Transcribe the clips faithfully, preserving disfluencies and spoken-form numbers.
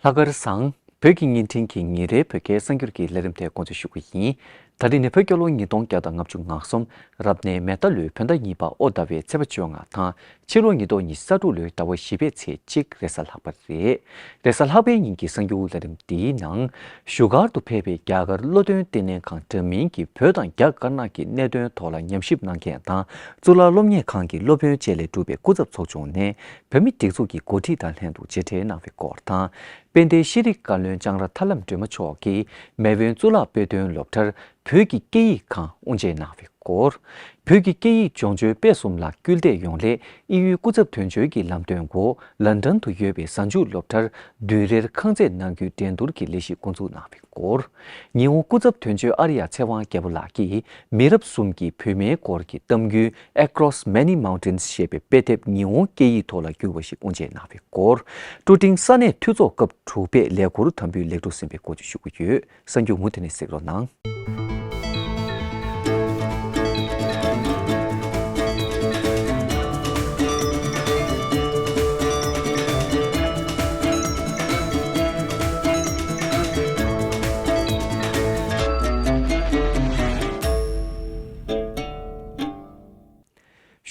ལྷག་དཀར་བཟང་། བོད་ཀྱི་བརྙན་འཕྲིན་གྱི་ཉིན་རེའི་བོད་སྐད་གསར་འགྱུར་གྱི་ལས་རིམ་དེ་འགོ་འཛུགས་ཞུ་གི་ཡིན། ད་རིང་ནི་བོད་རྒྱལ་ལོ་ཉིས་སྟོང་བརྒྱ་དང་ལྔ་བཅུ་ང་གསུམ། རབ་གནས་མེ་རྟ་ལོའི་བོད་ཟླ་གཉིས་པ་ཨོ་ཟླ་བའི་ཚེས་པ་བཅོ་ལྔ་དང་། ཕྱི་ལོ་ཉིས་སྟོང་ཉི་ཤུ་རྩ་དྲུག་ལོའི་ཟླ་བ་བཞི་པའི་ཚེས་གཅིག་རེས་གཟའ་ལྷག་པ་རེད། རེས་གཟའ་ལྷག་པའི་ཉིན་གྱི་གསར་འགྱུར་ལས་རིམ་འདིའི་ནང་། བཞུགས་སྒར་དུ་ཕེབས་པའི་རྒྱ་གར་བློ་འདོན་ལྟེ་གནས་ཁང་འདྲ་མིན་གྱི་བོད་དང་རྒྱ་དཀར་ནག་གི་གནད་དོན་ཐོག་ལ་ཉམས་ཞིབ་གནང་མཁན་དང་། གཙུག་ལག་སློབ་གཉེར་ཁང་གི་སློབ་དཔོན་བཅས་ལས་གྲུབ་པའི་སྐུ་ཚབ་ཚོགས་ཆུང་ནས། བོད་མི་སྒྲིག་འཛུགས་ཀྱི་འགོ་ཁྲིད་དང་ལྷན་དུ་མཇལ་འཕྲད་གནང་བའི་སྐོར་དང་། དཔལ་ལྡན་ཤེས་རིག་བཀའ་བློན་ལྕང་ར་ཐར་ལམ་སྒྲོལ་མ་མཆོག་གིས་མེས་དབོན་གཙུག་ལག་དཔེ་སྟོན་སློབ་གྲྭར་བོད་ཀྱི་སྐད་ཡིག་ཁང་དབུ་འབྱེད་གནང་བའི་སྐོར། བོད་ཀྱི་སྐད་ཡིག་སྦྱོང་སྤྱོད་སྤེལ་གསུམ་ལ་སྐུལ་འདེད་ཡོང་སླད། དབྱིན་ཡུལ་སྐུ་ཚབ་དོན་གཅོད་ཀྱི་ལམ་སྟོན་འོག་ལན་ཌན་དུ་ཡོད་པའི་གཟའ་མཇུག་སློབ་གྲྭར་བདུན་རེར་ཁང་བརྩེགས་གནང་རྒྱུའི་འགྲན་བསྡུར་གྱི་ལས་གཞི་འགོ་འཛུགས་གནང་བའི་སྐོར། ཉི་ཧོང་སྐུ་ཚབ་དོན་གཅོད་ཨར་ཡ་ཚེ་དབང་རྒྱལ་པོ་ལགས་ཀྱིས་མི་རབས་གསུམ་གྱི་བུད་མེད་སྐོར་གྱི་གཏམ་རྒྱུད་Across Many Mountains ཞེས་པའི་དཔེ་དེབ་ཉི་ཧོང་སྐད་ཡིག་ཐོག་ལ་བསྒྱུར་བ་ཞིག་དབུ་འབྱེད་གནང་བའི་སྐོར། ཀྲུ་ཀྲིང་ས་གནས་འཐུས་ཚོགས་སྐབས་དྲུག་པས་ལས་འཁུར་དམ་འབུལ་ལེགས་གྲུབ་ཟིན་པའི་སྐོར་བཅས་ཞུ་གི་ཡོད། གསར་འགྱུར་མུ་མཐུད་ནས་གཟིགས་རོགས་གནང་།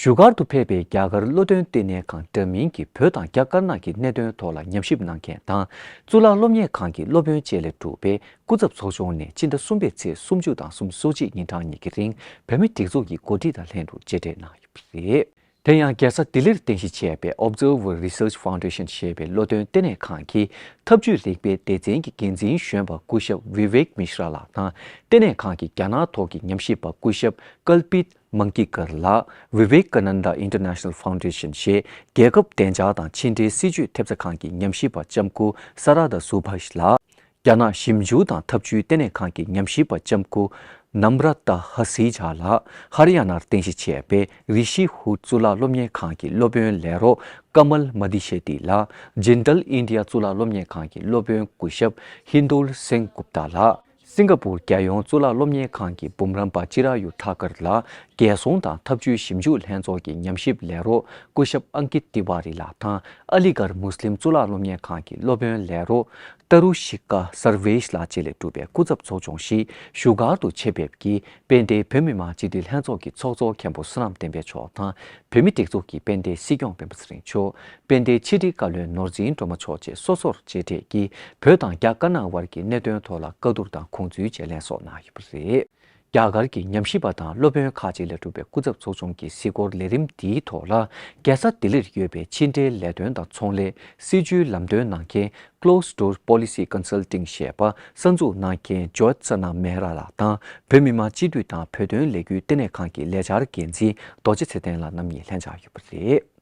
བཞུགས་སྒར་དུ་ཕེབས་པའི་རྒྱ་གར་བློ་འདོན་ལྟེ་གནས་ཁང་འདྲ་མིན་གྱི་བོད་དང་རྒྱ་དཀར་ནག་གི་གནད་དོན་ཐོག་ལ་ཉམས་ཞིབ་གནང་མཁན་དང་། གཙུག་ལག་སློབ་གཉེར་ཁང་གི་སློབ་དཔོན་བཅས་ལས་གྲུབ་པའི་སྐུ་ཚབ་ཚོགས་ཆུང་ནས་སྤྱི་ཟླ་གསུམ་པའི་ཚེས་སུམ་ཅུ་དང་སུམ་ཅུ་སོ་གཅིག་ཉིན་གྲངས་གཉིས་ཀྱི་རིང་བོད་མི་སྒྲིག་འཛུགས་ཀྱི་འགོ་ཁྲིད་དང་ལྷན་དུ་མཇལ་འཕྲད་གནང་ཡོད་པ་རེད། དེ་ཡང་རྒྱལ་ས་ལྡི་ལིར་རྟེན་གཞི་བྱས་པའི་Observer Research Foundation ཞེས་པའི་བློ་འདོན་ལྟེ་གནས་ཁང་གི་ཐབས་ཇུས་རིག་པའི་སྡེ་ཚན་གྱི་འགན་འཛིན་གཞོན་པ་སྐུ་ཞབས་Vivek Mishra ལགས་དང་། ལྟེ་གནས་ཁང་གི་རྒྱ་ནག་ཐོག་གི་ཉམས་ཞིབ་པ་སྐུ་ཞབས་Kalpit Mangetkar ལགས། Vivekananda International Foundation ཞེས་རྒྱལ་ཁབ་བདེ་འཇགས་དང་ཕྱི་འབྲེལ་སྲིད་ཇུས་ཐེབས་རྩ་ཁང་གི་ཉམས་ཞིབ་པ་ལྕམ་སྐུ་Sarada Subhash ལགས། རྒྱ་ནག་ཞིབ་འཇུག་དང་ཐབས་ཇུས་ལྟེ་གནས་ཁང་གི་ཉམས་ཞིབ་པ་ལྕམ་སྐུ་Namrata Hasija ལགས། ཧ་རི་ཡ་ནར་རྟེན་གཞི་བྱས་པའི་Rishi Hood གཙུག་ལག་སློབ་གཉེར་ཁང་གི་སློབ་དཔོན་ལས་རོགས་Kamal Madhishetty ལགས། Jindal India གཙུག་ལག་སློབ་གཉེར་ཁང་གི་སློབ་དཔོན་སྐུ་ཞབས་Hindol Sengupta ལགས། སིང་ག་པུར་རྒྱལ་ཡོངས་གཙུག་ལག་སློབ་གཉེར་ཁང་གི་འབུམ་རམས་པ་ཅི་ར་ཡུ་ཐ་ཀར་ལགས། རྒྱལ་སྲུང་དང་ཐབས་ཇུས་ཞིབ་འཇུག་ལྷན་ཚོགས་ཀྱི་ཉམས་ཞིབ་ལས་རོགས་སྐུ་ཞབས་ཨང་ཀིད་ཏི་ཝཱ་རི་ལགས་དང་། ཨ་ལི་གྷར་མུས་ལིམ་གཙུག་ལག་སློབ་གཉེར་ཁང་གི་སློབ་དཔོན་ལས་རོགས་ཏ་རུ་ཤི་ཀ་སར་ཝེཤ་ལགས་བཅས་ལས་གྲུབ་པའི་སྐུ་ཚབ་ཚོགས་ཆུང་ཞིག་བཞུགས་སྒར་དུ་ཆེད་ཕེབས་ཀྱིས་དཔལ་ལྡན་བོད་མི་མང་སྤྱི་འཐུས་ལྷན་ཚོགས་ཀྱི་ཚོགས་གཙོ་མཁན་པོ་བསོད་ནམས་བསྟན་འཕེལ་མཆོག་དང་། བོད་མི་སྒྲིག་འཛུགས་ཀྱི་དཔལ་ལྡན་སྲིད་སྐྱོང་སྤེན་པ་ཚེ་རིང་མཆོག་དཔལ་ལྡན་ཕྱི་དྲིལ་བཀའ་བློན་ནོར་འཛིན་སྒྲོལ་མ་མཆོག་བཅས་སོ་སོར་མཇལ་འཕྲད་ཀྱིས་བོད་དང་རྒྱ་དཀར་ནག་དབར་གྱི་གནད་དོན་ཐོག་ལ་བཀའ་བསྡུར་དང་དགོངས་ཚུལ་བཅས་ལེན་སོགས་གནང་ཡོད་པ་རེད། རྒྱ་གར་གྱི་ཉམས་ཞིབ་པ་དང་སློབ་དཔོན་ཁག་ཅིག་ལས་གྲུབ་པའི་སྐུ་ཚབ་ཚོགས་ཆུང་གི་གཟིགས་སྐོར་ལས་རིམ་འདིའི་ཐོག་ལ། རྒྱལ་ས་ལྡི་ལིར་ཡོད་པའི་ཕྱི་འབྲེལ་ལས་དོན་དང་ཚོང་ལས་སྲིད་བྱུས་ལམ་སྟོན་གནང་མཁན་Closed Door Policy Consulting ཞེས་པ་གསར་འཛུགས་གནང་མཁན་ཇོརྗ་ས་ན་མེ་ར་ལགས་དང་། བོད་མི་མང་སྤྱི་འཐུས་དང་བོད་དོན་ལས་འགུལ་ལྟེ་གནས་ཁང་གི་ལས་འཆར་འགན་འཛིན་རྡོ་རྗེ་ཚེ་བརྟན་ལགས་རྣམ་གཉིས་ལྷན་བཅར་ཡོད་པ་རེད།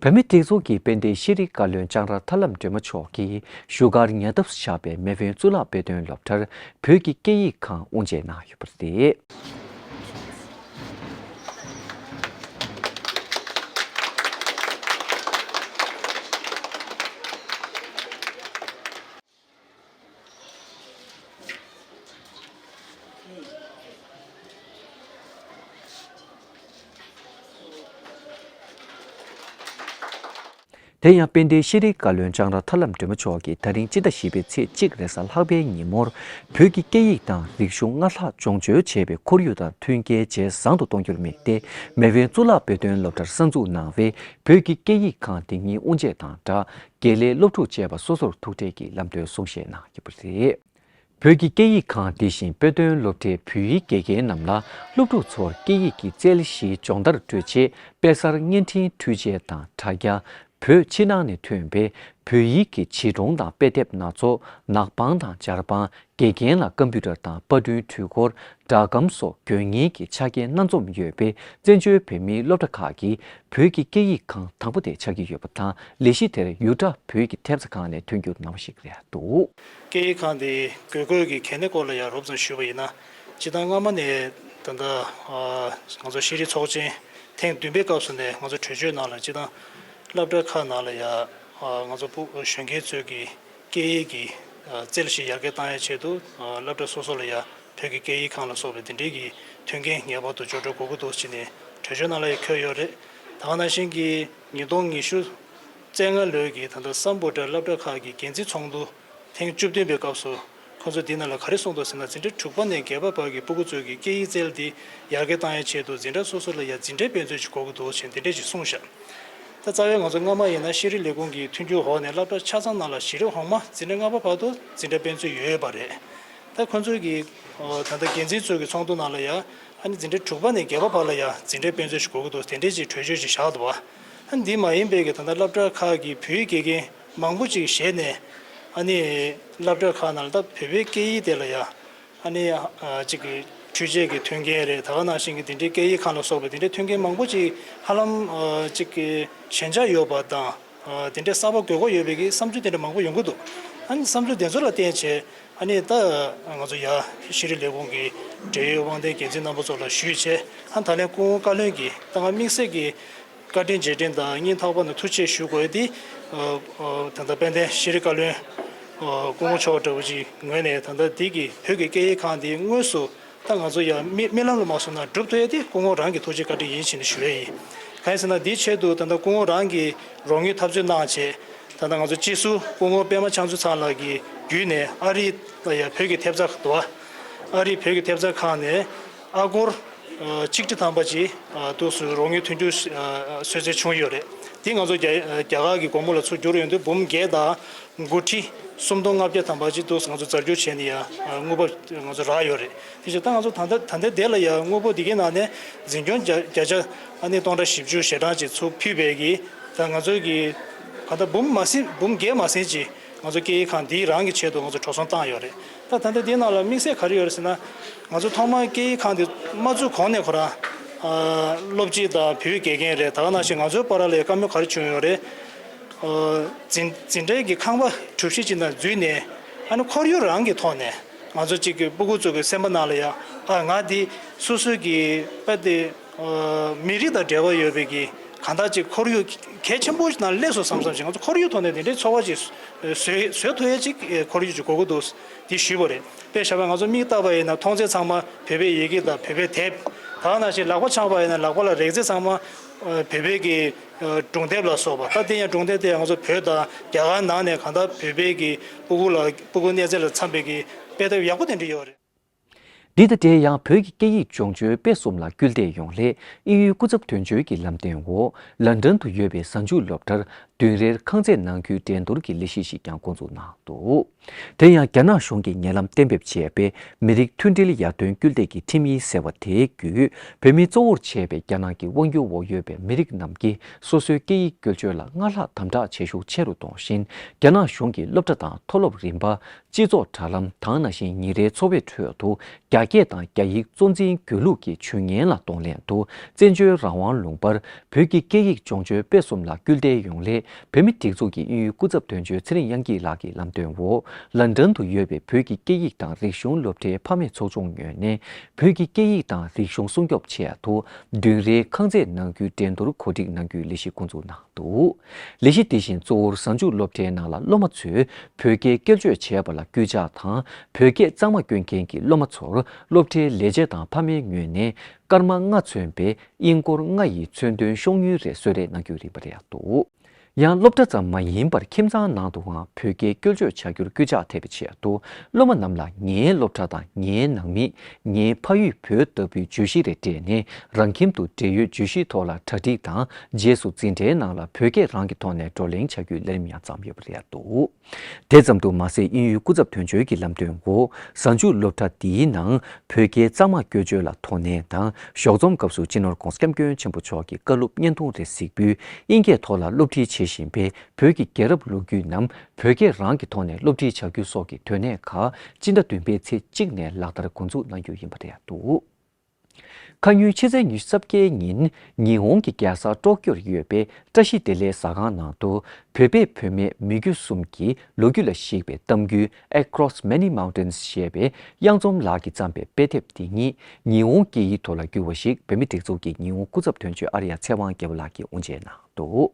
བོད་མི་སྒྲིག་འཛུགས་ཀྱི་དཔལ་ལྡན་ཤེས་རིག་བཀའ་བློན་ལྕང་ར་ཐར་ལམ་སྒྲོལ་མ་མཆོག་གིས་བཞུགས་སྒར་ཉེ་འདབས་སུ་ཆགས་པའི་མེས་དབོན་གཙུག་ལག་དཔེ་སྟོན་སློབ་གྲྭར་བོད་ཀྱི་སྐད་ཡིག་ཁང་དབུ་འབྱེད་གནང་ཡོད་པ་རེད། དེ་ཡང་དཔལ་ལྡན་ཤེས་རིག་བཀའ་བློན་ལྕང་ར་ཐར་ལམ་སྒྲོལ་མ་མཆོག་གིས་ད་རིང་སྤྱི་ཟླ་བཞི་པའི་ཚེས་གཅིག་རེས་གཟའ་ལྷག་པའི་ཉིན་མོར་བོད་ཀྱི་སྐད་ཡིག་དང་རིག་གཞུང་སྔར་ལྷག་སྦྱོང་སྤྱོད་བྱེད་པའི་ཁོར་ཡུག་དང་མཐུན་རྐྱེན་ཇེ་བཟང་དུ་གཏོང་རྒྱུར་དམིགས་ཏེ། མེས་དབོན་གཙུག་ལག་དཔེ་སྟོན་སློབ་གྲྭར་གསར་འཛུགས་གནང་བའི་བོད་ཀྱི་སྐད་ཡིག་ཁང་དེ་ཉིད་དབུ་འབྱེད་དང་སྦྲགས། དགེ་ལས་སློབ་ཕྲུག་བཅས་པ་སོ་སོར་ཐུག་འཕྲད་ཀྱིས་ལམ་སྟོན་གསུང་བཤད་གནང་ཡོད་པ་རེད། བོད་ཀྱི་སྐད་ཡིག་ཁང་དེ་བཞིན་དཔེ་སྟོན་སློབ་གྲྭའི་བོད་ཡིག་དགེ་རྒན་རྣམས་ལ་སློབ་ཕྲུག་ཚོར་སྐད་ཡིག་གི་རྩལ་གཞིའི་སྦྱོང་བརྡར་སྤྲོད་ཆེད་དཔེ་གསར་བརྙན་འཕྲིན་འཕྲུལ་ཆས་དང་དྲ་རྒྱ། བོད་ཕྱི་ནང་ནས་ཐོན་པའི་བོད་ཡིག་གི་བྱིས་སྒྲུང་དང་དཔེ་དེབ་སྣ་ཚོགས། ནག་པང་དང་སྦྱར་པང་། དགེ་རྒན་ལ་ཀམ་པུ་ཊར་དང་པར་སྐྲུན་འཕྲུལ་འཁོར། སྒྲ་སྒམ་སོགས་དགོས་ངེས་ཀྱི་ཆ་རྐྱེན་སྣ་འཛོམས་ཡོད་པའི་བཙན་བྱོལ་བོད་མིའི་སློབ་གྲྭ་ཁག་གི་བོད་ཀྱི་སྐད་ཡིག་ཁང་དང་པོ་དེ་ཆགས་ཀྱི་ཡོད་པ་དང་། ལས་གཞི་དེར་ཡུ་ཊ་བོད་ཀྱི་ཐེབས་རྩ་ཁང་ནས་ཐོན་རྒྱུ་གནང་བ་ཞིག་རེད་འདུག། སྐད་ཡིག་ཁང་དེའི་དགོས་མཁོ་གི་གལ་གནད་སྐོར་ལ་ཡང་རོབ་ཙམ་ཞུས་པ་ཡིན་ན། སྤྱིར་བཏང་སྔ་མ་ནས་ད་ལྟ་ང་ཚོ་ཤེས་རིག་ཚོགས་ཆེན་ཐེངས་བདུན་པའི་སྐབས་སུ་ནས་ང་ཚོ་གྲོས་ཆོད་ནང་ལ་སྤྱིར་བཏང་སློབ་གྲྭ་ཁག་ནང་ལ་ཡང་ང་ཚོ་ཕྲུ་གུ་གཞོན་སྐྱེས་ཚོས་ཀྱི་སྐད་ཡིག་གི་རྩལ་ཞིག་ཡར་རྒྱས་བཏང་ཡའི་ཆེད་དུ་སློབ་གྲྭ་སོ་སོ་ལ་ཡང་བོད་ཀྱི་སྐད་ཡིག་ཁང་ལ་སོགས་པའི་འདི་འདྲའི་གི་མཐུན་རྐྱེན་ངེས་པར་དུ་སྦྱོར་སྤྲོད་དགོས་ཀྱི་འདུག་ཅེས་ནས་གྲོས་ཆོད་ནང་ལ་ཡང་འཁོད་ཡོད་རེད། ད་ག་ནང་བཞིན་གྱི་ཉིས་སྟོང་ཉི་ཤུ་ བཅོ་ལྔ་ལོའི་གི་ད་ལྟ་སམ་བྷོ་ཊ་སློབ་གྲྭ་ཁག་གི་འགན་འཛིན་ཚོགས་འདུ་ཐེངས་བཅུ་བདུན་པའི་སྐབས་སུ་ཁོང་ཚོས་འདི་ནང་ལ་ག་རེ་གསུངས་འདུག་ཟེར་ན། འཛིན་གྲྭ་དྲུག་པ་ནས་བརྒྱད་པ་བར་གྱི་སྤུ་གུ་ཚོའི་གི་སྐད་ཡིག་རྩལ་འདི་ཡར་རྒྱས་གཏང་ཡའི་ཆེད་དུ་འཛིན་གྲྭ་སོ་སོ་ལ་ཡང་འཛིན་གྲྭའི་དཔེ་མཛོད་ཅིག་དགོས་ཀྱི་འདུག་ཅེས་འདི་འདྲས་ཅིག་གསུངས་ཤག་ད་རྩ་བའི་ང་ཚོ་སྔ་མ་ཡིན་ན་ཤེས་རིག་ལས་ཁུངས་ཀྱི་མཐུན་འགྱུར་འོག་ནས་སློབ་གྲྭ་ཆ་ཚང་ནང་ལ་གཞི་རིམ་འོག་མ་འཛིན་གྲྭ་ལྔ་པ་བར་དུ་འཛིན་གྲྭ་དཔེ་མཛོད་ཡོད་པ་རེད། ད་ཁོང་ཚོའི་གི་ད་ལྟ་འགན་འཛིན་ཚོའི་གི་ཚོགས་འདུ་ནང་ལ་ཡང་ཨ་ནི་འཛིན་གྲྭ་དྲུག་པ་ནས་བརྒྱད་པ་བར་ལ་ཡང་འཛིན་གྲྭའི་དཔེ་མཛོད་ཅིག་དགོས་ཀྱི་འདུག་དེ་འདྲས་ཅིག་གྲོས་ཆོད་ཅིག་བཞག་འདུག་བ། ཨ་ནི་འདི་མ་ཡིན་པའི་གི་ད་ལྟ་སློབ་གྲྭ་ཁག་གི་བོད་ཡིག་དགེ་རྒན་མང་པོ་ཅིག་བཞེས་ནས་ཨ་ནི་སློབ་གྲྭ་ཁག་ནང་ལ་ད་བོད་པའི་སྐད་ཡིག་དེ་ལ་ཡང་ཨ་ནི་ཨ་ཅིག་གི་འཕྲུལ་ཆས་ཀྱི་མཐུན་རྐྱེན་རེད། ད་ག་ནང་བཞིན་གྱི་འདི་འདྲའི་སྐད་ཡིག་ཁང་ལ་སོགས་པའི་འདི་འདྲའི་མཐུན་རྐྱེན་མང་པོ་ཅིག་ཧ་ལམ་ཨ་ཅིག་གི་ཞན་ཆ་ཡོད་པ་དང་། ཨ་དེ་འདྲའི་གསར་པ་དགོས་མཁོ་ཡོད་པའི་གི་བསམ་ཚུལ་དེ་འདྲ་མང་པོ་ཡོང་གི་འདུག་ཨ་ནི་བསམ་ཚུལ་དེ་ཚོ་ལ་བརྟེན་བྱས་ཨ་ནི་ད་ང་ཚོ་ཡ་ཤེས་རིག་ལས་ཁུངས་ཀྱི་འབྲེལ་ཡོད་དབང་ལྡན་འགན་འཛིན་རྣམ་པ་ཚོ་ལ་ཞུས་བྱས། ཨ་ད་ལན་སྐུ་ངོ་བཀའ་བློན་གྱིས་ད་ང་དམིགས་བསལ་གྱི་བཀའ་དྲིན་རྗེས་དྲན་དང་སྙིང་ཐག་པ་ནས་ཐུགས་རྗེ་ཞུ་དགོས་ཏེ། ཨ་ཨ་ད་ལྟ་དཔལ་ལྡན་ཤེས་རིག་བཀའ་བློན་ཨ་སྐུ་ངོ་མཆོག་འདྲ་བོ་ཅིག་ངོས་ནས་ད་ལྟ་འདི་གི་བོད་ཀྱི་སྐད་ཡིག་ཁང་འདི་དངོས་སུ་ད་ང་ཚོ་ཡང་རྨི་རྨི་ལམ་ལ་མ་སོང་ན་སྒྲུབ་ཐུབ་ཡ་དེ་སྐུ་ངོ་རང་གི་ཐུགས་རྗེ་བཀའ་དྲིན་ཡིན་ཞེས་ནས་ཞུ་ཡ་ཡིན། གང་ཡིན་ཟེར་ན་འདིའི་ཆེད་དུ་ད་ལྟ་སྐུ་ངོ་རང་གིས་རོགས་དངུལ་འཐབ་རྩོད་གནང་བྱས། ད་ལྟ་ང་ཚོ་སྤྱི་ཟུར་སྐུ་ངོ་པད་མ་ལྕགས་འཛུམ་ཚང་ལགས་ཀྱི་བརྒྱུད་ནས་ཨ་རི་ལ་ཡང་བོད་ཀྱི་ཐེབས་རྩ་འདུག་བ། ཨ་རི་བོད་ཀྱི་ཐེབས་རྩ་ཁང་ནས་ཨ་སྒོར་ཨ་ཆིག་ཁྲི་ཐམ་པ་ཅིག་ཨ་འདུག་སེ་རོགས་དངུལ་མཐུན་འགྱུར་ཨ་གསོལ་སྩལ་བྱུང་ཡོད་རེད། དེ་ང་ཚོ་རྒྱ་རྒྱ་གར་གྱི་སྒོར་མོ་ལ་ཚུར་བསྒྱུར་ཡོང་དུས་འབུམ་བརྒྱད་དང་དགུ་ཁྲི་སུམ་སྟོང་ལྔ་བརྒྱ་ཐམ་པ་ཅིག་འདུག་སེ་ང་ཚོ་རྩ་བསྒྱུར་བྱས་ནས་ཡང་དངུལ་འབབ་ང་ཚོ་རག་ཡོད་རེད། དེ་བཞིན་ད་ང་ཚོ་ད་ལྟ་ད་ལྟའི་དེ་ལ་ཡང་དངོས་པོ་འདི་གའི་ནང་ནས་འཛིན་སྐྱོང་བརྒྱ་བརྒྱ་ཆ་ཨ་ནི་སྟོང་ཕྲག་བཞི་བཅུ་ཞེ་གྲངས་ཅིག་ཚུར་ཕུལ་བའི་གི་ད་ང་ཚོའི་གི་ག་ད་འབུམ་མ་ཟིན་འབུམ་བརྒྱད་མ་ཟིན་ཅིག་ང་ཚོ་སྐད་ཡིག་ཁང་འདིའི་རང་གི་ཆེད་དུ་ང་ཚོ་འགྲོ་སོང་བཏང་ཡོད་རེད། ད་ད་ལྟ་འདི་ནང་ལ་དམིགས་བསལ་ག་རེ་ཡོད་རེད་ཟེར་ན། ང་ཚོ་ཐོག་མར་སྐད་ཡིག་ཁང་འདི་མ་བཙུགས་གོང་ནས་ཁོ་རང་ཨ་སློབ་སྤྱི་དང་བོད་དགེ་རྒན་རེད། ད་ག་ནང་བཞིན་ང་ཚོའི་བར་ལ་ཡང་བཀའ་མོལ་ག་རེ་བྱུང་ཡོད་རེད། ཨ་འཛིན་འཛིན་གྲྭའི་གི་ཁང་པ་གྲུ་བཞི་ཅིག་ནང་འཛུལ་ནས་ཨ་ནི་ཁོར་ཡུག་རང་གི་ཐོག་ནས་ང་ཚོ་གཅིག་གི་སྤུ་གུ་ཚོ་གི་སེམས་པ་ནང་ལ་ཡང་ཨ་ང་འདི་སོ་སོའི་གི་དཔེ་དེ་ཨ་མི་རིགས་དང་འབྲེལ་བ་ཡོད་པའི་གི་གང་ལྟར་ཅིག་ཁོར་ཡུག་གལ་ཆེན་པོ་ནང་སླེབས་སོང་བསམ་བསམ་ཞིག་ང་ཚོ་ཁོར་ཡུག་ཐོག་ནས་དེ་འདྲའི་ཚོར་བ་ཅིག་བཟོས་བཟོས་ཐུབ་ཡས་ཅིག་ཁོར་ཡུག་ཅིག་དགོས་ཀྱི་འདུག་འདི་ཞུས་པ་རེད། དཔེ་བཞག་པ་ང་ཚོ་མིག་བལྟས་པ་ཡིན་ན་མཐོང་ཚད་ཚང་མ་བོད་པའི་ཡི་གེ་དང་བོད་པའི་དེབ། ད་ག་ནང་བཞིན་ལག་པ་འཆང་བ་ཡིན་ན་ལག་པ་ལ་རེག་ཚད་ཚང་མ་ཨ་བོད་པའི་གི་ཨ་སྒྲུང་དེབ་ལ་སོགས་པ། ད་དེ་ཡང་སྒྲུང་དེབ་དེ་ཡང་ང་ཚོ་བོད་དང་རྒྱ་གར་ནང་ནས་གང་ལྟར་བོད་པའི་གི་སྤུ་གུ་ལ་སྤུ་གུ་གནས་ཚད་ལ་འཚམ་པའི་གི་དཔེ་དེབ་ཡག་པོ་དེ་འདྲ་ཡོད་རེད། འདི་དང་འབྲེལ་ཡང་བོད་ཀྱི་སྐད་ཡིག་སྦྱོང་བརྡར་སྤེལ་གསུམ་ལ་སྐུལ་འདེད་ཡོང་སླད་དབྱིན་ཡུལ་སྐུ་ཚབ་དོན་གཅོད་ཀྱི་ལམ་སྟོན་འོག་ལན་ཌན་དུ་ཡོད་པའི་གཟའ་མཇུག་སློབ་གྲྭར་བདུན་རེར་ཁང་བརྩེགས་ནང་ཁུལ་འགྲན་བསྡུར་གྱི་ལས་གཞི་ཞིག་ཀྱང་འགོ་འཛུགས་གནང་འདུག་དེ་ཡང་རྒྱ་ནག་གཞུང་གིས་ཉེ་ལམ་གཏན་འབེབས་བྱས་པའི་མི་རིགས་མཐུན་སྒྲིལ་ཡར་ཐོན་སྐུལ་འདེད་ཀྱི་ཁྲིམས་ཡིག་ཟེར་བ་དེའི་བརྒྱུད། བོད་མི་གཙོ་བོར་བྱས་པའི་རྒྱ་ནག་གི་དབང་སྒྱུར་འོག་ཡོད་པའི་མི་རིགས་རྣམས་ཀྱིས་སོ་སོའི་སྐད་ཡིག་སྐྱོན་བརྗོད་ལ་སྔར་ལྷག་དམ་དྲག་བྱེད་ཤུགས་ཆེ་རུ་གཏོང་བཞིན། རྒྱ་ནག་གཞུང་གིས་སློབ་གྲྭ་དང་མཐོ་སློབ་རིམ་པ། སྤྱི་ཚོགས་དྲ་ལམ་དང་ནང་བཞིན་ཉིན་རེའི་འཚོ་བའི་ཁྲོད་དུ་རྒྱ་སྐད་དང་རྒྱ་ཡིག་གཙོ་འཛིན་དགོས་ལུགས་ཀྱི་ཇུས་ངན་ལ་གདོང་ལེན་དུ། བཙན་བྱོལ་རང་དབང་ལུང་པར་བོད་ཀྱི་སྐད་ཡིག་སྦྱོང་བརྡར་སྤེལ་གསུམ་ལ་སྐུལ་འདེད་ཡོང་སླད། བོད་མིའི་སྒྲིག་འཛུགས་ཀྱི་དབྱིན་ཡུལ་སྐུ་ཚབ་དོན་གཅོད་ཚེ་རིང་དབྱངས་སྐྱིད་ལགས་ཀྱི་ལམ་སྟོན་འོག་ལན་ཌན་དུ་ཡོད་པའི་བོད་ཀྱི་སྐད་ཡིག་དང་རིག་གཞུང་སློབ་གྲྭའི་ཕ་མེས་ཚོགས་ཆུང་ངོས་ནས། བོད་ཀྱི་སྐད་ཡིག་དང་རིག་གཞུང་སྲུང་སྐྱོབ་ཆེད་དུ། བདུན་རེའི་ཁང་བརྩེགས་ནང་ཁུལ་འགྲན་བསྡུར་གོ་སྒྲིག་གནང་རྒྱུའི་ལས་གཞི་འགོ་འཛུགས་གནང་འདུག་ལས་གཞི་དེ་བཞིན་གཙོ་བོར་གཟའ་མཇུག་སློབ་གྲྭའི་ནང་ལ་སློབ་མ་ཚོས་བོད་སྐད་སྐད་བརྗོད་བྱེད་པ་ལ་སྐུལ་ལྕག་དང་། བོད་སྐད་གཙང་མ་སྐྱོན་མཁན་གྱི་སློབ་མ་ཚོར་སློབ་གྲྭའི་ལས་བྱེད་དང་ཕ་མའི་ངོས་ནས་སྐར་མ་ལྔ་མཚོན་པའི་དབྱིན་སྒོར་ལྔ་ཡི་མཚོན་དོན་ཤོག་དངུལ་རེ་གསོལ་རས་གནང་རྒྱུའི་རིམ་པ་རེད་འདུག་ཡང་སློབ་གྲྭ་ཙམ་མ་ཡིན་པར་ཁྱིམ་ཚང་ནང་དུའང་བོད་སྐད་སྐྱོན་བརྗོད་བྱ་རྒྱུར་སྐུལ་ལྕག་ཐེབས་པའི་ཆེད་དུ། སློབ་མ་རྣམས་ལ་ངའི་སློབ་གྲྭ་དང་ངའི་ནང་མི། ངའི་ཕ་ཡུལ་བོད་ལྟ་བུའི་བརྗོད་གཞི་རེ་སྤྲད་ནས། རང་ཁྱིམ་དུ་འབྲེལ་ཡོད་བརྗོད་གཞིའི་ཐོག་ལ་གྲ་སྒྲིག་དང་། རྗེས་སུ་འཛིན་གྲྭའི་ནང་ལ་བོད་སྐད་རང་གི་ཐོག་ནས་བགྲོ་གླེང་བྱ་རྒྱུའི་ལས་རིམ་ཡང་བརྩམས་ཡོད་པ་རེད་འདུག་དེ་ཙམ་དུ་མ་ཟད། དབྱིན་ཡུལ་སྐུ་ཚབ་དོན་གཅོད་ཀྱི་ལམ་སྟོན་འོག་གཟའ་མཇུག་སློབ་གྲྭ་འདིའི་ནང་བོད་སྐད་གཙང་མ་སྐྱོན་བརྗོད་ལ་དོ་ནན་དང་། ཞོགས་ཚོམས་སྐབས་སུ་སྤྱི་ནོར་༧གོང་ས་༧སྐྱབས་མགོན་ཆེན་པོ་མཆོག་གི་བཀའ་སློབ་བརྙན་ཐུང་རེ་གཟིགས་འབུལ། དབྱིན་སྐད་ཐོག་ལ་སློབ་ཁྲིད་བྱེད་བཞིན་པའི་བོད་ཀྱི་རྒྱལ་རབས་ལོ་རྒྱུས་རྣམས་བོད་སྐད་རང་གི་ཐོག་ནས་སློབ་ཁྲིད་བྱ་རྒྱུ་སོགས་ཀྱི་དོན་གནད་ཁག་སྤྱི་ཟླ་བདུན་པའི་ཚེས་གཅིག་ནས་ལག་བསྟར་འགོ་འཛུགས་གནང་རྒྱུ་ཡིན་པ་རེད་འདུག་ཁ་ཉིན་ཕྱི་ཚེས་ཉི་ཤུ་རྩ་བརྒྱད་ཉིན་ཉི་ཧོང་གི་རྒྱལ་ས་ཀྲོ་ཀྱོར་ཡོད་པའི་བཀྲ་ཤིས་བདེ་ལེགས་ཟ་ཁང་ནང་དུ་བོད་པས་བུད་མེད་མི་རྒྱུ་གསུམ་གྱི་ལོ་རྒྱུས་ལ་གཞིགས་པའི་གཏམ་རྒྱུད་Across Many Mountains ཞེས་པའི་གཡང་འཛོམས་ལགས་ཀྱིས་བརྩམས་པའི་དཔེ་དེབ་འདི་ཉིད་ཉི་ཧོང་སྐད་ཡིག་ཐོག་ལ་བསྒྱུར་བ་ཞིག་བོད་མིའི་སྒྲིག་འཛུགས་ཀྱི་ཉི་ཧོང་སྐུ་ཚབ་དོན་གཅོད་ཨརྱ་ཚེ་དབང་རྒྱལ་པོ་ལགས་ཀྱིས་དབུ་འབྱེད་གནང་ འདུག་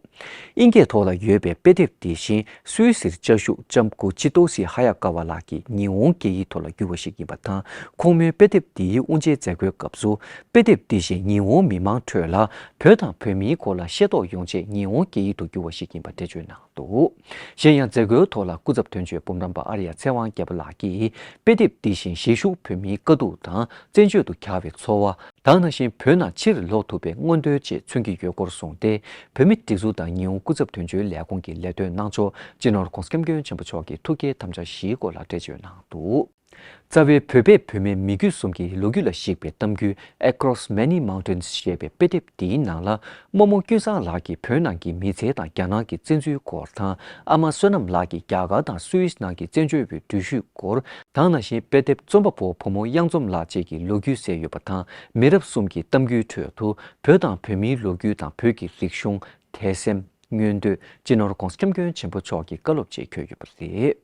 དབྱིན་སྐད་ཐོག་ལ་ཡོད་པའི་དཔེ་དེབ་འདི་བཞིན་སུད་སིར་བཅའ་བཞུགས་ལྕམ་སྐུ་ཆི་ཏོ་སི་ཧ་ཡ་ཀ་བ་ལགས་ཀྱི་ཉི་ཧོང་སྐད་ཡིག་ཐོག་ལ་བསྒྱུར་བ་ཞིག་ཡིན་པ་དང་། ཁོང་མོའི་དཔེ་དེབ་འདིའི་དབུ་འབྱེད་མཛད་སྒོའི་སྐབས་སུ། དཔེ་དེབ་འདི་བཞིན་ཉི་ཧོང་མི་མང་ཁྲོད་ལ་བོད་དང་བོད་མིའི་སྐོར་ལ་ཤེས་རྟོགས་ཡོང་ཆེད་ཉི་ཧོང་སྐད་ཡིག་ཏུ་བསྒྱུར་བ་ཞིག་ཡིན་པ་འགྲེལ་བརྗོད་གནང་འདུག་གཞན་ཡང་མཛད་སྒོའི་ཐོག་ལ་སྐུ་ཚབ་དོན་གཅོད་འབུམ་རམས་པ་ཨར་ཡ་ཚེ་དབང་རྒྱལ་པོ་ལགས་ཀྱིས། དཔེ་དེབ་འདི་བཞིན་གཞིས་བཞུགས་བོད་མིའི་དཀའ་སྡུག་དང་བཙན་བྱོལ་དུ་གྱར་བའི་ཚོར་བ། དེ་ནང་བཞིན་བོད་ནང་ཕྱིར་ལོག་ཐུབ་པའི་མངོན་འདོད་བཅས་མཚོན་གྱི་ཡོད་སྐོར་གསུངས་ཏེ། བོད་མིའི་སྒྲིག་འཛུགས་དང་ཉི་ཧོང་སྐུ་ཚབ་དོན་གཅོད་ལས་ཁུངས་ཀྱི་ལས་དོན་གནང་ཕྱོགས་སྤྱི་ནོར་༧གོང་ས་༧སྐྱབས་མགོན་ཆེན་པོ་མཆོག་གི་ཐུགས་བསྐྱེད་དམ་བཅའ་བཞིའི་སྐོར་ལ་འགྲེལ་བརྗོད་གནང་འདུག་རྩ་བའི་བོད་པས་བོད་མིའི་མི་རྒྱུད་གསུམ་གྱི་ལོ་རྒྱུས་ལ་གཞིགས་པའི་གཏམ་རྒྱུད་Across Many Mountains ཞེས་པའི་དཔེ་དེབ་འདིའི་ནང་ལ། རྨོ་མོ་ཀུན་བཟང་ལགས་ཀྱིས་བོད་ནང་གི་མི་ཚེ་དང་རྒྱ་ནག་གི་བཙན་འཛུལ་སྐོར་དང་། ཨ་མ་བསོད་ནམས་ལགས་ཀྱིས་རྒྱ་གར་དང་སུད་སི་ནང་གི་བཙན་བྱོལ་བའི་འགྲུལ་བཞུད་སྐོར། དེ་ནང་བཞིན་དཔེ་དེབ་རྩོམ་པ་པོ་བུ་མོ་གཡང་འཛོམས་ལགས་བཅས་ཀྱི་ལོ་རྒྱུས་གསལ་ཡོད་པ་དང་། མི་རབས་གསུམ་གྱི་གཏམ་རྒྱུད་ཁྲོད་དུ་བོད་དང་བོད་མིའི་ལོ་རྒྱུས་དང་བོད་ཀྱི་རིག་གཞུང་། དད་སེམས། མངོན་འདོད། སྤྱི་ནོར་༧གོང་ས་༧སྐྱབས་མགོན་ཆེན་པོ་མཆོག་གི་བཀའ་སློབ་བཅས་འཁོད་ཡོད་པ་རེད།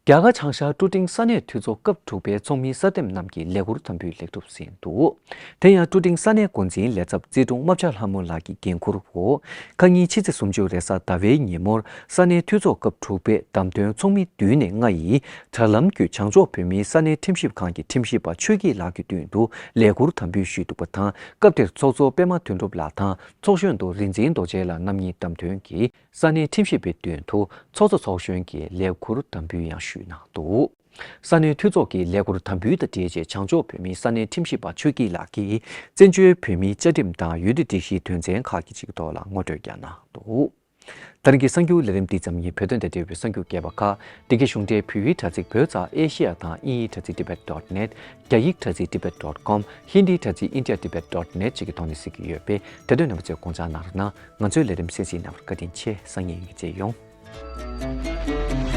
རྒྱ་གར་བྱང་ཤར་ཀྲུ་ཀྲིང་ས་གནས་འཐུས་ཚོགས་སྐབས་དྲུག་པའི་ཚོགས་མི་གསར་འདེམས་རྣམས་ཀྱི་ལས་འཁུར་དམ་འབུལ་ལེགས་གྲུབ་ཟིན་འདུག་དེ་ཡང་ཀྲུ་ཀྲིང་ས་གནས་འགོ་འཛིན་ལས་ཚབ་རྩིས་དྲུང་རྨ་བྱ་ལྷ་མོ་ལགས་ཀྱི་འགན་འཁུར་འོག་ཁ་ཉིན་ཕྱི་ཚེས་སུམ་ཅུ་རེས་གཟའ་ཟླ་བའི་ཉིན་མོར་ས་གནས་འཐུས་ཚོགས་སྐབས་དྲུག་པའི་བདམས་ཐོན་ཚོགས་མི་བདུན་ནས་ལྔ་ཡིས་དྲ་ལམ་བརྒྱུད་བྱང་ཕྱོགས་བོད་མིའི་ས་གནས་ཁྲིམས་ཞིབ་ཁང་གི་ཁྲིམས་ཞིབ་པ་ཆོས་སྐྱིད་ལགས་ཀྱི་མདུན་དུ་ལས་འཁུར་དམ་འབུལ་ཞུས་འདུག་པ་དང་། སྐབས་དེར་ཚོགས་གཙོ་པད་མ་དོན་གྲུབ་ལགས་དང་ཚོགས་གཞོན་དུ་རིག་འཛིན་རྡོ་རྗེ་ལགས་རྣམ་གཉིས་བདམས་ཐོན་གྱིས། ས་གནས་ཁྲིམས་ཞིབ་པའི་མདུན་དུ་ཚོགས་གཙོ་ཚོགས་གཞོན་གྱི་ལས་འཁུར་དམ་འབུལ་ཡང་ཞུས་གནང་འདུག་ས་གནས་འཐུས་ཚོགས་ཀྱི་ལས་འཁུར་དམ་འབུལ་དང་འབྲེལ་རྗེས་བྱང་ཕྱོགས་བོད་མིའི་ས་གནས་ཁྲིམས་ཞིབ་པ་ཆོས་སྐྱིད་ལགས་ཀྱིས་བཙན་བྱོལ་བོད་མིའི་བཅའ་ཁྲིམས་དང་ཡུལ་དུས་སྒྲིག་གཞིའི་དོན་ཚན་ཁག་གི་ཆེད་དུ་ཐོག་ལ་ངོ་སྤྲོད་ཀྱང་གནང་འདུག་ད་རིང་གི་གསར་འགྱུར་ལས་རིམ་འདི་ཙམ་ཡིན། བོད་དོན་དང་འབྲེལ་བའི་གསར་འགྱུར་རྒྱས་པ་ཁག་འདི་གའི་གཞུང་འབྲེལ་བོད་ཡིག་དྲ་ཚིགས་བོད་ཙ་ཨེ་ཤི་ཡ་དང་དབྱིན་ཡིག་དྲ་ཚིགས་tibet dot net། རྒྱ་ཡིག་དྲ་ཚིགས་tibet dot com། ཧིན་དིའི་དྲ་ཚིགས་india tibet dot net བཅས་ཀྱི་ཐོག་ནས་གཟིགས་ཀྱི་ཡོད་པས། དེ་དོན་རྣམ་པ་ཚོས་དགོངས་འཇགས་གནང་རོགས་གནང་། ང་ཚོའི་ལས་རིམ་གསན་གཟིགས་གནང་བར་བཀའ་དྲིན་ཆེ། སང་ཉིན་ཡང་མཇལ་ཡོང་།